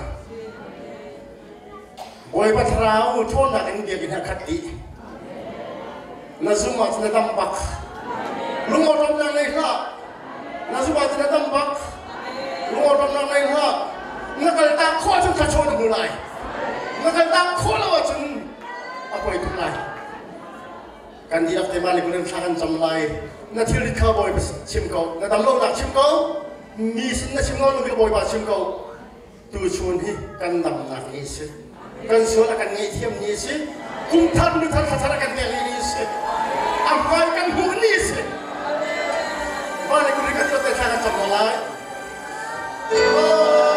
Bawipa thlarau ṭhawnnak in biakinn ah khat dih. Na zum ahcun na dam bak. Lungawṭawmnak nei hlah. Na zum ahcun na dam bak. Lungawṭawmnak nei hlah. Na kaltak khawh ahcun thluachuah na hmu lai. Na kaltak khawh lo ahcun a poi tuk lai. Kan dihlak te mah le kun in thla kan cam lai. Na thilrit kha Bawipa chim ko. Na dam lonak chim ko. Mi sin na chim ko lo Bawipa chim ko. Tuchun hi kan damnak ni si. Kan sual a kan ngaihthiam ni si. Kum thar ni thar thla thar a kan pek ni si. A hmai kan hmuh ni si. Mah le kun in kan dihlak te thla kan cam ko lai. Oh.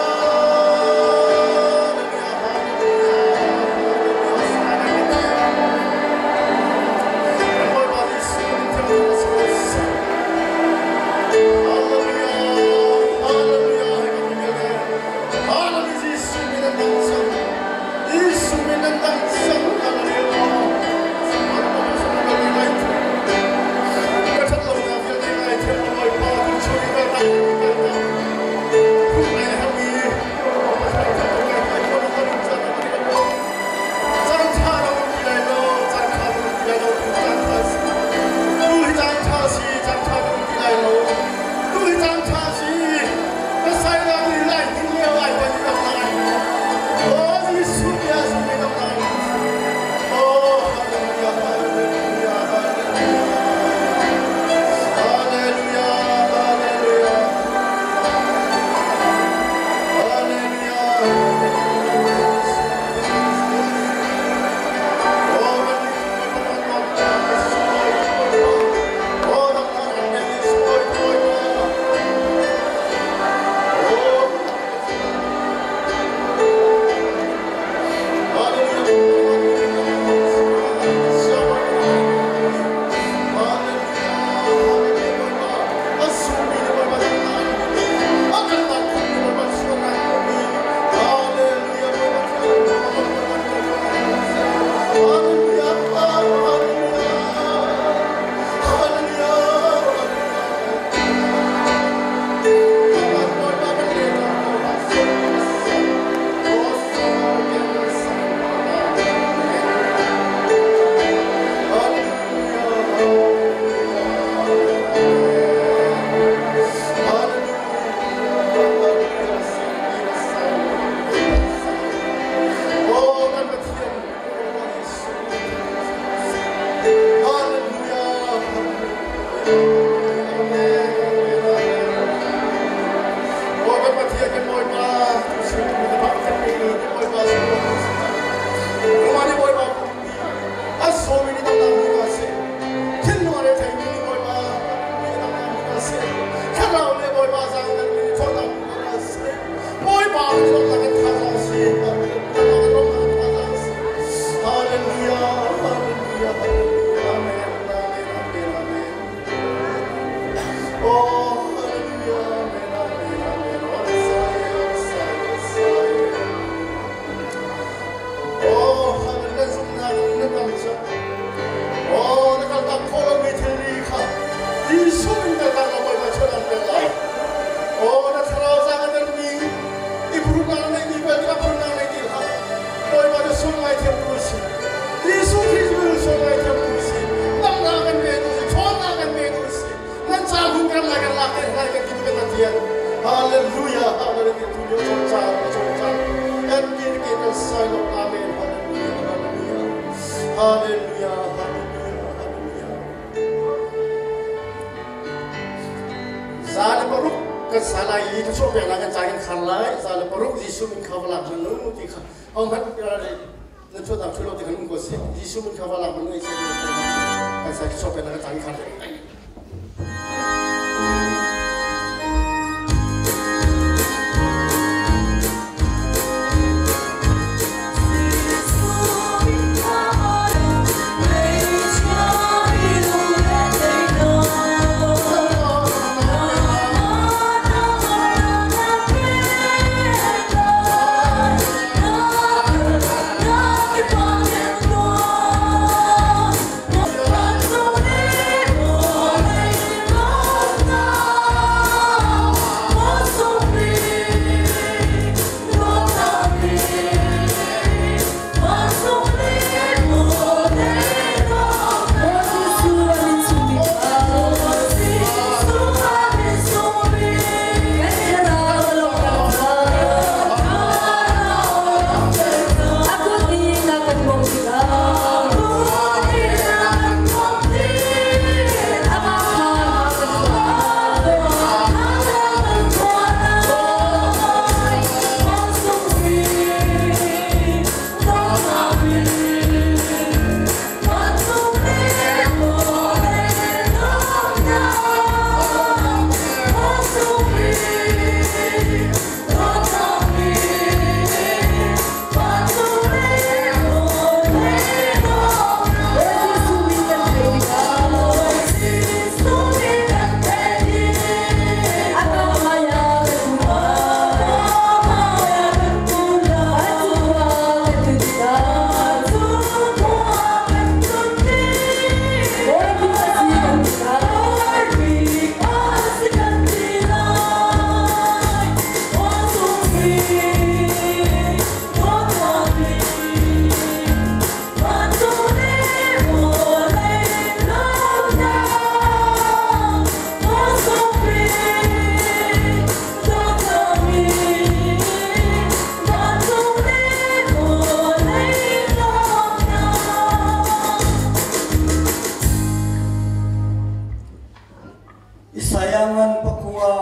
Isaiah ngan pakua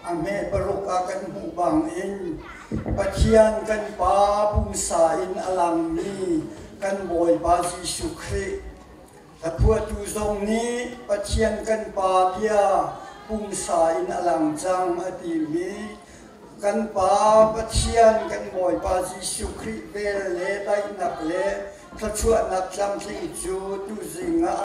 a hme paruk ah kan hmuh bangin Pathian kan Pa pumsa in a langmi kan Bawipa Jesuh Khrih Hlaphuahtu zong nih Pathian kan Pa bia pumsa in a lang cang a timi kan Pa Pathian kan Bawipa Jesuh Khrih vel le daihnak le thluachuahnak tlamtling cu tuzing ah.